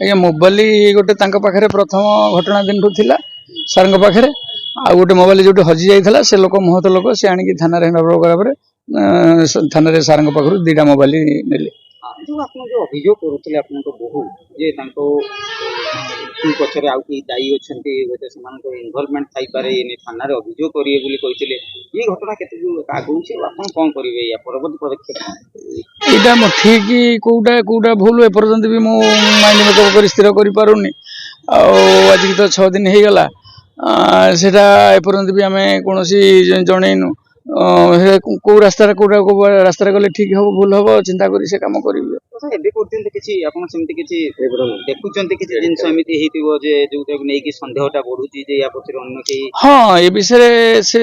ଆଜ୍ଞା, ମୋବାଇଲ ଗୋଟେ ତାଙ୍କ ପାଖରେ ପ୍ରଥମ ଘଟଣା ଦିନଠୁ ଥିଲା ସାର୍ଙ୍କ ପାଖରେ। ଆଉ ଗୋଟେ ମୋବାଇଲ ଯୋଉଠି ହଜି ଯାଇଥିଲା, ସେ ଲୋକ ମହତ ଲୋକ, ସେ ଆଣିକି ଥାନାରେ ହ୍ୟାଣ୍ଡଓଭର କଲା ପରେ ଥାନାରେ ସାର୍ଙ୍କ ପାଖରୁ 2ଟା ମୋବାଇଲ ନେଲେ। ଯୋଉ ଆପଣ ଯୋଉ ଅଭିଯୋଗ କରୁଥିଲେ ଆପଣଙ୍କ ବୋହୂ ଯେ ତାଙ୍କ ମୃତ୍ୟୁ ପଛରେ ଆଉ କେହି ଦାୟୀ ଅଛନ୍ତି, ହୁଏତ ସେମାନଙ୍କ ଇନଭଲଭମେଣ୍ଟ ଥାଇପାରେ, ଏ ନେଇ ଥାନାରେ ଅଭିଯୋଗ କରିବେ ବୋଲି କହିଥିଲେ, ଏଇ ଘଟଣା କେତେ ଦୂର ଆଗଉଛି ଆଉ ଆପଣ କଣ କରିବେ, ୟା ପରବର୍ତ୍ତୀ ପଦକ୍ଷେପ କଣ? ଏଇଟା ମୁଁ ଠିକ କୋଉଟା କୋଉଟା ଭୁଲ ଏପର୍ଯ୍ୟନ୍ତ ବି ମୁଁ ମାଇଣ୍ଡ ମେକଅପ୍ କରି ସ୍ଥିର କରିପାରୁନି। ଆଉ ଆଜିକି ତ 6 ଦିନ ହେଇଗଲା, ସେଟା ଏପର୍ଯ୍ୟନ୍ତ ବି ଆମେ କୌଣସି ଜଣେଇନୁ। ସେ କୋଉ ରାସ୍ତାରେ, କୋଉଟା କୋଉ ରାସ୍ତାରେ ଗଲେ ଠିକ ହବ, ଭୁଲ ହବ, ଚିନ୍ତା କରି ସେ କାମ କରିବି। ତ ଏବେ ପର୍ଯ୍ୟନ୍ତ କିଛି ଆପଣ ସେମିତି କିଛି ଦେଖୁଛନ୍ତି, କିଛି ଜିନିଷ ଏମିତି ହେଇଥିବ ଯେ ଯୋଉଟାକୁ ନେଇକି ସନ୍ଦେହଟା ବଢୁଛି ଯେ ୟା ପଛରେ ଅନ୍ୟ କେହି? ହଁ, ଏ ବିଷୟରେ ସେ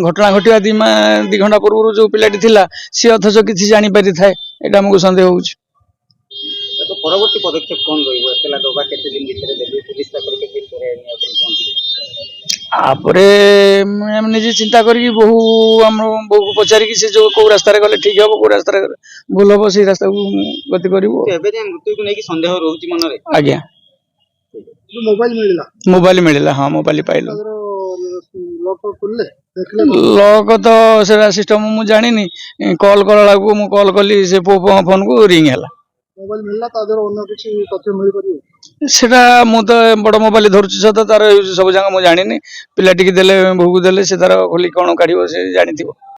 ଘଟଣା ଘଟିବା 2 ଘଣ୍ଟା ପୂର୍ବରୁ ଯୋଉ ପିଲାଟି ଥିଲା, ସିଏ ଅଥଚ କିଛି ଜାଣିପାରିଥାଏ, ଏଇଟା ଆମକୁ ସନ୍ଦେହ ହଉଛି। ତ ପରବର୍ତ୍ତୀ ପଦକ୍ଷେପ କଣ ରହିବ? ଏତଲା ଦବା କେତେ ଦିନ ଭିତରେ ଦେବେ? ପୁଲିସ ପାଖରେ କେତେ ଦିନ ପରେ ନେବା ପାଇଁ ପହଞ୍ଚିବେ? ତାପରେ ଆମେ ନିଜେ ଚିନ୍ତା କରିକି ବୋହୂ, ଆମ ବୋହୂକୁ ପଚାରିକି ସେ ଯୋଉ କୋଉ ରାସ୍ତାରେ ଗଲେ ଠିକ ହବ, କୋଉ ରାସ୍ତାରେ ଗଲେ ଭୁଲ ହବ, ସେଇ ରାସ୍ତାକୁ ଗତି କରିବୁ। ତ ଏବେ ଯାଏଁ ମୃତ୍ୟୁକୁ ନେଇକି ସନ୍ଦେହ ରହୁଛି ମନରେ? ଆଜ୍ଞା। ମୋବାଇଲ ମିଳିଲା? ମୋବାଇଲ ମିଳିଲା, ହଁ, ମୋବାଇଲ ପାଇଲୁ। ତାର ଲକ୍ ଖୋଲିଲେ, ଦେଖିଲେ? ଲକ୍ ତ ସେଟା ସିଷ୍ଟମ ମୁଁ ଜାଣିନି। କଲ୍ କଲା ବେଳକୁ, ମୁଁ କଲ୍ କଲି ସେ ପୁଅ ଫୋନକୁ, ରିଙ୍ଗ ହେଲା। ମୋବାଇଲ ମିଳିଲା, ତା ଦେହରେ ଅନ୍ୟ କିଛି ତଥ୍ୟ ମିଳିପାରିବ? ସେଟା ମୁଁ ତ ବଡ ମୋବାଇଲ ଧରୁଛି ସତ, ତାର ୟୁଜ ସବୁ ଯାକ ମୁଁ ଜାଣିନି। ପିଲାଟିକି ଦେଲେ, ବୋହୂକୁ ଦେଲେ, ସେ ତାର ଖୋଲି କଣ କାଢିବ ସେ ଜାଣିଥିବ।